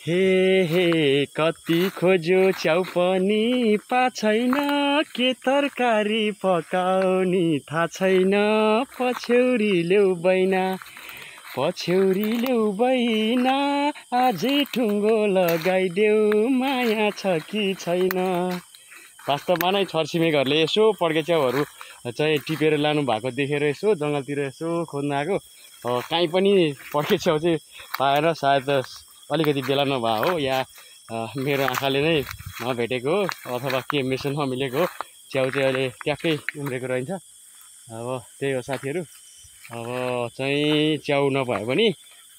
हे हे कति खोज्यो च्याउ पनि पाछैन, के तरकारी पकाउने थाहा छैन। पछ्यौरी ल्याउ बैना, पछ्यौरी ल्याउ बैना, आजै ठुङ्गो लगाइदेऊ, माया छ कि छैन। वास्तवमा नै छरछिमेकीहरूले यसो पड्के च्याउहरू चाहिँ टिपेर लानु भएको देखेर यसो जङ्गलतिर यसो खोज्न आएको। काहीँ पनि पड्के च्याउ चाहिँ पाएर सायद अलिकति बेला नभए हो, या मेरो आँखाले नै नभेटेको हो, अथवा के मेसन नमिलेको हो। च्याउ चाहिँ अहिले ट्याक्कै उम्रेको रहन्छ। अब त्यही हो साथीहरू, अब चाहिँ च्याउ नभए पनि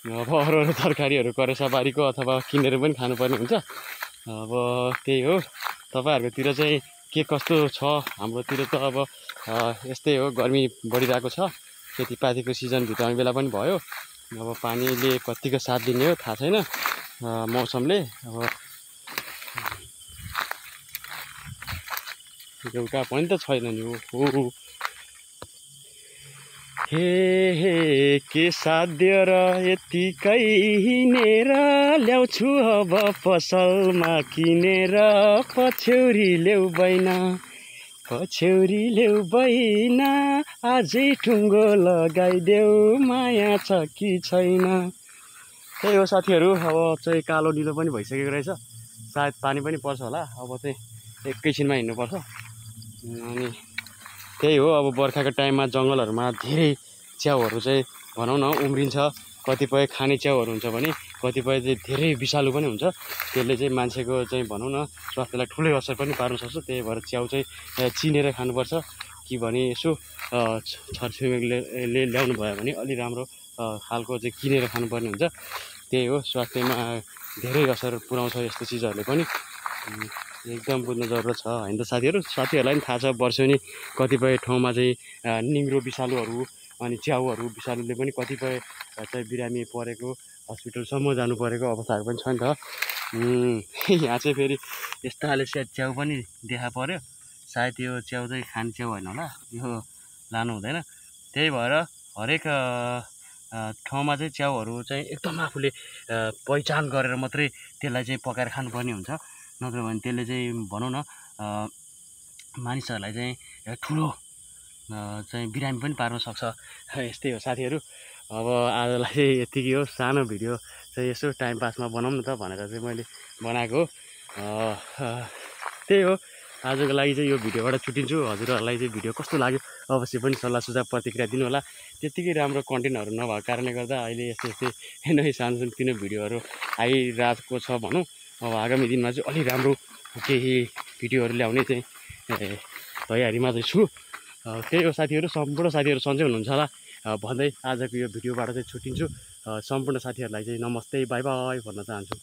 अब अरू अरू तरकारीहरू करेसाबारीको अथवा किनेर पनि खानुपर्ने हुन्छ। अब त्यही हो। तपाईँहरूकोतिर चाहिँ के कस्तो छ? हाम्रोतिर त अब यस्तै हो, गर्मी बढिरहेको छ। खेतीपातीको सिजन भित्राउने बेला पनि भयो। अब पानीले कतिको साथ दिने हो थाहा छैन मौसमले। अब एउटा पनि त छैन नि हो। हे हे के साध्य र यतिकै हिँडेर ल्याउँछु अब पसलमा किनेर। पछ्यौरी ल्याउ बैना, पछ्यौरी ल्याउ बैना, आजै ठुङ्गो लगाइदेऊ, माया छ कि छैन। त्यही हो साथीहरू, अब चाहिँ कालो निलो पनि भइसकेको रहेछ। सायद पानी पनि पर्छ होला। अब चाहिँ एकैछिनमा हिँड्नुपर्छ। अनि त्यही हो, अब बर्खाको टाइममा जङ्गलहरूमा धेरै च्याउहरू चाहिँ भनौँ न उम्रिन्छ। कतिपय खाने च्याउहरू हुन्छ भने कतिपय चाहिँ धेरै विषालु पनि हुन्छ। त्यसले चाहिँ मान्छेको चाहिँ भनौँ न स्वास्थ्यलाई ठुलै असर पनि पार्न सक्छ। त्यही भएर च्याउ चाहिँ चिनेर खानुपर्छ। कि भने यसो छरछिमेकीले ल्याउनु भयो भने अलि राम्रो खालको चाहिँ किनेर खानुपर्ने हुन्छ। त्यही हो, स्वास्थ्यमा धेरै असर पुऱ्याउँछ यस्तो चिजहरूले पनि। एकदम बुझ्न जरुरत छ होइन त साथीहरू। साथीहरूलाई पनि थाहा छ, वर्षेनी कतिपय ठाउँमा चाहिँ निङ्ग्रो विषालुहरू अनि च्याउहरू विषालुले पनि कतिपय चाहिँ बिरामी परेको, हस्पिटलसम्म जानु परेको अवस्थाहरू पनि छ नि त। यहाँ चाहिँ फेरि यस्तो खाले च्याउ पनि देखा पर्यो। सायद यो च्याउ चाहिँ खाने च्याउ होइन होला, यो लानु हुँदैन। त्यही भएर हरेक ठाउँमा चाहिँ च्याउहरू चाहिँ एकदम आफूले पहिचान गरेर मात्रै त्यसलाई चाहिँ पकाएर खानुपर्ने हुन्छ। नत्र भने त्यसले चाहिँ भनौँ न मानिसहरूलाई चाहिँ ठुलो चाहिँ बिरामी पनि पार्न सक्छ। यस्तै हो साथीहरू। अब आजलाई चाहिँ यतिकै हो, सानो भिडियो चाहिँ यसो टाइम पासमा बनाऊँ न त भनेर चाहिँ मैले बनाएको हो। त्यही हो, आजको लागि चाहिँ यो भिडियोबाट छुट्टिन्छु। हजुरहरूलाई चाहिँ भिडियो कस्तो लाग्यो अवश्य पनि सल्लाह सुझाव प्रतिक्रिया दिनु होला। त्यतिकै राम्रो कन्टेन्टहरू नभएको कारणले गर्दा अहिले यस्तै नै सानो भिडियोहरू आइरहेको छ भनौँ। अब आगामी दिनमा चाहिँ अलि राम्रो केही भिडियोहरू ल्याउने चाहिँ तयारीमा चाहिँ छु। त्यही हो साथीहरू, सम्पूर्ण साथीहरू सन्चै हुनुहुन्छ होला भन्दै आजको यो भिडियोबाट चाहिँ छुट्टिन्छु। सम्पूर्ण साथीहरूलाई चाहिँ नमस्ते, बाई बाई भन्न चाहन्छु।